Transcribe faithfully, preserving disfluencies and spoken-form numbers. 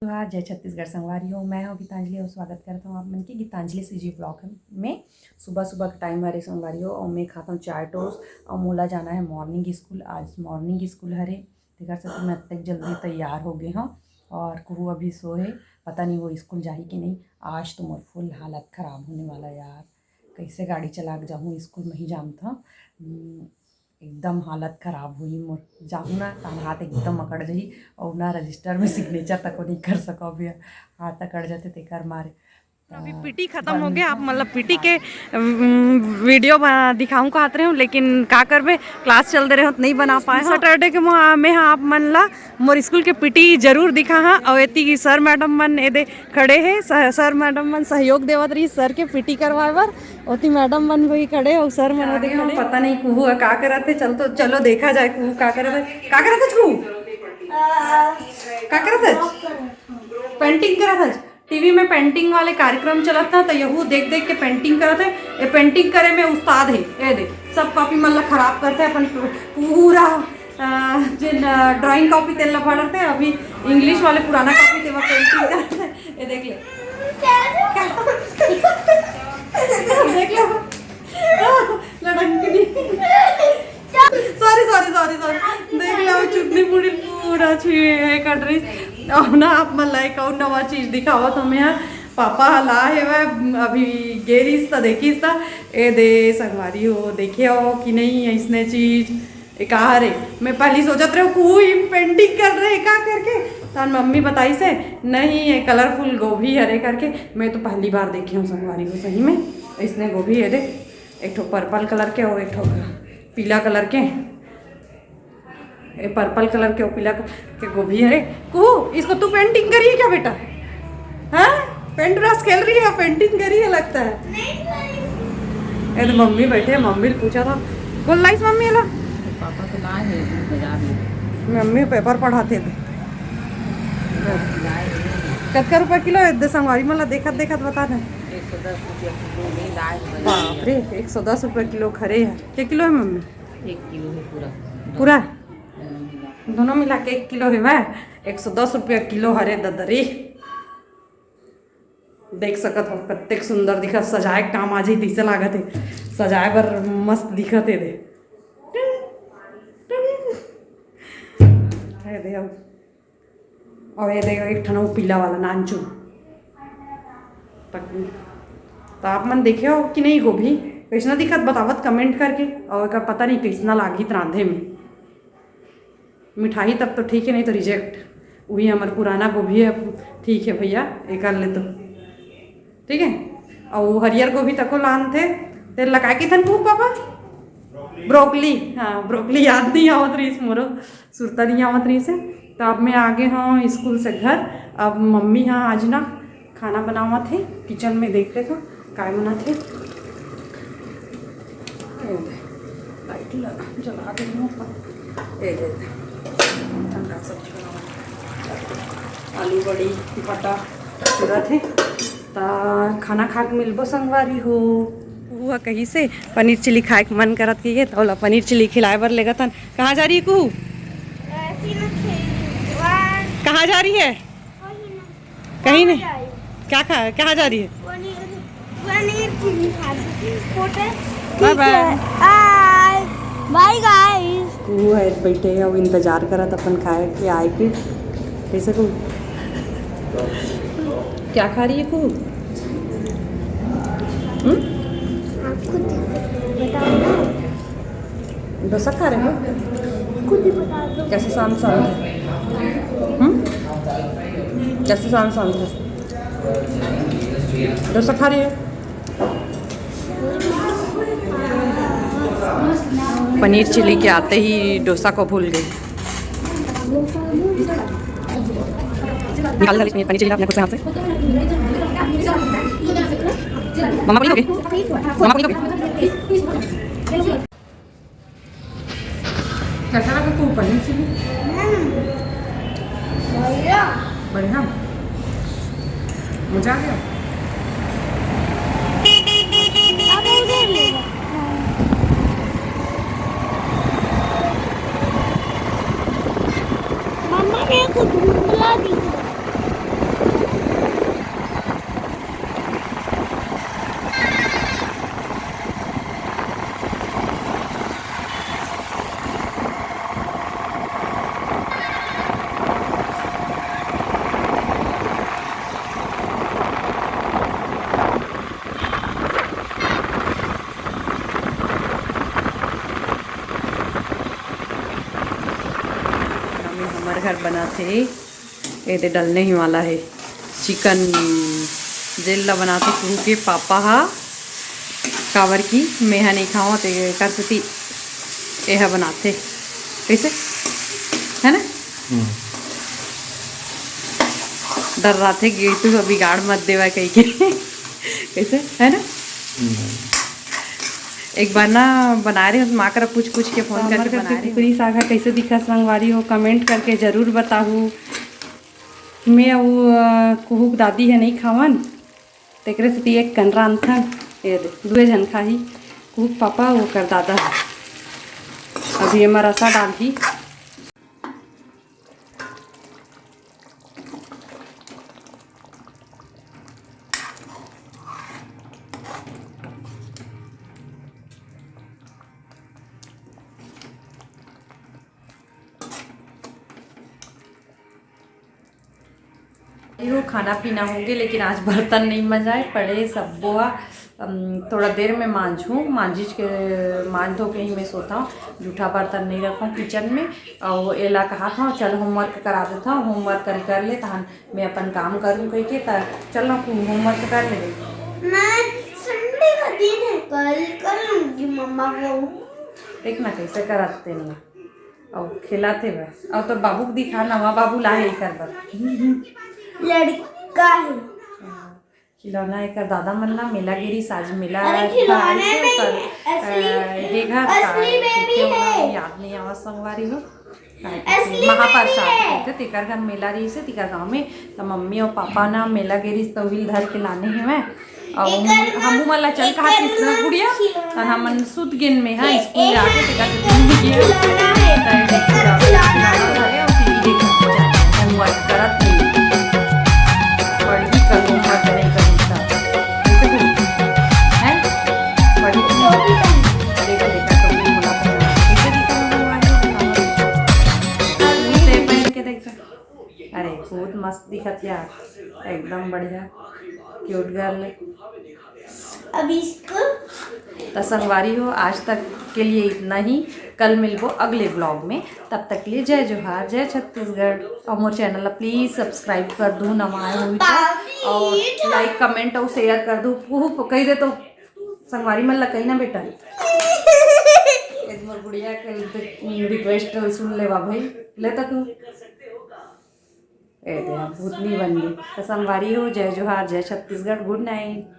जोहार, जय छत्तीसगढ़ संगवारी हो। मैं हूँ गीतांजलि और स्वागत करता हूँ आप मन के गीतांजलि सीजी ब्लॉग में। सुबह सुबह का टाइम हरे संगवारी हो और मैं खाता हूँ चाय टोस्ट और मोला जाना है मॉर्निंग स्कूल। आज मॉर्निंग स्कूल हरे, तेकर सेती मैं अतेक जल्दी तैयार हो गए हूँ। और कुहू अभी सो है, पता नहीं वो स्कूल जाही कि नहीं। आज तो मोर फुल हालत खराब होने वाला यार, कैसे गाड़ी चला के जाहूँ स्कूल में ही जानता। हम्म, एकदम हालत खराब हुई मोर। जाहूँ ना, तान हाथ एकदम अकड़ जाही और ना रजिस्टर में सिग्नेचर तक नहीं कर सकब भैया, हाथ अकड़ जाते तेकर मारे। अभी पीटी खत्म हो गया, आप मतलब पीटी के वीडियो दिखाऊं कहत रहे हूँ, लेकिन का करबे, क्लास चल दे रहे हो तो नहीं बना पाए। सैटरडे के मुहा में हाँ आप मन ला मोर स्कूल के पीटी जरूर दिखा हाँ। और एती सर मैडम मन ए दे खड़े हैं, सर मैडम मन सहयोग देवत रही सर के पीटी करवाए बर। ओती मैडम मन भी खड़े और सर मन भी खड़े। पता नहीं कुहू का करत है, चल तो चलो देखा जाए कुहू का करत है। का करत है कुहू? का करत है? पेंटिंग करत है। टीवी में पेंटिंग वाले कार्यक्रम चलत था, तो यहू देख देख के पेंटिंग करत है। ये पेंटिंग करे में उस्ताद है। ये देख, सब कॉपी मन ला खराब करते हैं अपन पूरा। अ, जिन ड्राइंग कॉपी तेल ला भरते हैं, अभी इंग्लिश वाले पुराना कॉपी तेल पेंटिंग करते हैं। ये देख ले। देख लो, लड़ंकनी। Sorry sorry sorry sorry. देख लो, चुन्नी मुड़ी पूरा छुए है कट रही। अब ना आप मन ला एक और नवा चीज दिखावत हमें यहाँ। पापा ला है वह अभी गेरिस त देखिस त। ए दे संगवारी हो, देखे हो कि नहीं ऐसने चीज? ए का हरे? मैं पहली सोचत रहे कोई पेंटिंग कर रहे का करके। तान मम्मी बताई से नहीं, ये कलरफुल गोभी हरे करके। मैं तो पहली बार देखे हूँ संगवारी हो सही में इसने गोभी। ये दे, एक ठो पर्पल कलर के और एक ठो पीला कलर के। ये पर्पल कलर के और पीला के गोभी है। कुहू, इसको तू पेंटिंग करी है क्या बेटा? हाँ, पेंट ब्रश खेल रही है, पेंटिंग करी है लगता है। ये तो मम्मी बैठे हैं, मम्मी ने पूछा था। बोल लाइस मम्मी, हेलो। पापा तो लाए हैं बाजार में। मम्मी पेपर पढ़ाते थे। लाए हैं। कतका रुपया किलो है? दे संगवारी मन ला देखत देखत बता दे। एक सौ दस रुपया किलो नहीं लाए हैं। बाप रे, एक सौ दस रुपया किलो खरे है। क्या किलो है मम्मी? एक किलो है पूरा। पूरा? दोनों मिला के एक किलो है वह। एक सौ दस रुपया किलो हरे ददरी। देख सकत हो कतेक सुंदर दिखत, सजाए के काम आ जाही तइसे लागत हे। सजाए बर मस्त दिखत हे दे। हे दे, अउ ये दे एक ठन अउ पीला वाला नानचू। त आप मन देखे हो कि नहीं गोभी? कइसना दिखत बतावत कमेंट करके। अउ एकर पता नहीं कइसना लागही रांधे में। मिठाई तब तो ठीक है, नहीं तो रिजेक्ट। वही हमर पुराना गोभी है, ठीक है भैया, एकर ले तो ठीक है। अउ हरियर गोभी तको लान थे, तेल लगाए के थन फूक पापा। ब्रोकली, हाँ, ब्रोकली याद नहीं आवत रहिस मोरो, सुरता नहीं आवत रहिस हे। तो अब मैं आ गे हूँ स्कूल से घर। अब मम्मी हाँ आज ना खाना बनावत हे, किचन में देख लेथव काय बनाथे। ये दे, लाइट ल-, जला दे हूँ अपन। ये दे, ठंडा सब्जी बनावत हे, आलू बड़ी, भाटा चुरत हे। त खाना खा के मिलबो संगवारी हो। वो कही से पनीर चिली खाए के मन करत कहिए, त ओला पनीर चिली खिलाए बर लेगत हन। कहाँ जा रही है कुहू? कहाँ जा रही है? कहीं नहीं। क्या खा, कहाँ जा रही है? पनीर, पनीर चिली खा। बाय बाय। बाय बाय गाइस। कुहू है बैठे हे, अब इंतजार करत अपन खाए के आए के। कैसे कुहू? क्या खा रही है कुहू? हम्म? आप खुद बताओ ना। डोसा खा रहे हो? खुद ही बता दो। कैसे शांत शांत है? हम्म? कैसे शांत शांत है? डोसा खा रही हो? पनीर चिली के आते ही डोसा को भूल गई। निकाल डाली पनीर चिली अपने खुद से हाथ से। मम्मा को नहीं दोगे? मम्मा को नहीं दोगे? कैसा लगा तू पनीर चिली? हम्म, बढ़िया। बढ़िया, मजा आ गया। अब उधर ले जा। मम्मा ने तो धुंधला दिख रहा है। बनाथे, एदे डलने ही वाला हे चिकन, जेल ला बनाथे कुहू के पापा हा, काबर कि मेहा नइ खावं, तेकर सेती एहा बनाथे। कइसे? है ना? हम्म। डर रहिथे कि तू बिगाड़ मत देवय कहिके। कइसे? है ना? हम्म। एक बार ना बनाए रहे, माँ करा पूछ पूछ के, फोन तो हमर करके घर के बनाए रहे। कुकरी साग ह कइसे दिखत संगवारी हो, कमेंट करके जरूर बताहू। मैं अउ, अ, कुहू के दादी ह नइ खावन, तेकरे सेती एक कन रांधथन। ये दे, दुए झन खाही, कुहू के पापा अउ ओकर दादा ह। अभी एमा रसा डालही। यो खाना पीना होगे, लेकिन आज बर्तन नइ मजाए, पड़े सब्बो ह। अम, थोड़ा देर में मांजहूँ, मांजिच के मांज धो के ही मैं सोता हूँ, जूठा बर्तन नइ रखूँ किचन में। अउ एला कहा था, "चल होमवर्क करा देता हूँ, होमवर्क कल कर ले, तहन मैं अपन काम करूँ," कहिके। त चल ना, तू होमवर्क कर ले। मैं संडे का दिन है, कल कर लूंगी मम्मा वो। देख ना कैसे करत तेन ला। अउ खेलत हे बस। अउ तोर बाबू के दिखा, नवा बाबू ला हे एकर बर। लड़का है। खिलौना एकर दादा मन ला मेला गे रिहिस, आज मेला अरे, खिलौने भाई से नहीं, ओकर, असली, अ, हे घर का, असली बेबी पीछे वाला है। याद नहीं आवा संगवारी हो। का असली महाप्रसाद बेबी है। कहिथे, तेकर घर मेला रिहिस हे, तेकर गाँव में, त मम्मी अउ पापा ना मेला गे रिहिस, त उही ल धर के लाने हे मैं। अउ एकर हमू, ना, हमू मन ला चल एकर कहा ना गुड़िया, खिलौना त हमन सुत गेन में, हाँ, ये स्कूल एक जाके तेकर से एक दिन खिलौना है। त एक एकर खिलौना है। खिलौना है, अउ टीवी देखत जाए, होमवर्क करत नहीं। पढ़ी कर, होमवर्क करे कर, सब। हैं? पढ़ी कर। देखो, देखा, तो भी बोला था। कैसे दिखा रहा हूँ आज? ये पहन के देखो। अरे, बहुत मस्त दिखत हे यार, एकदम बढ़िया, क्यूट गर्ल है। अब इसको त संगवारी हो, आज तक के लिए इतना ही। कल मिलबो अगले व्लॉग में, तब तक के लिए जय जोहार, जय छत्तीसगढ़। और मोर चैनल ला प्लीज सब्सक्राइब कर दू, नवा आए हो तो। और लाइक, कमेंट और शेयर कर दू। खूब कह दे तो संगवारी मन ला कही ना बेटा। ए मोर गुड़िया के रिक्वेस्ट सुन लेवा भाई, ले तो तू। ए दे, अब भूतनी बन गई। तो संगवारी हो, जय जोहार, जय छत्तीसगढ़, गुड नाइट।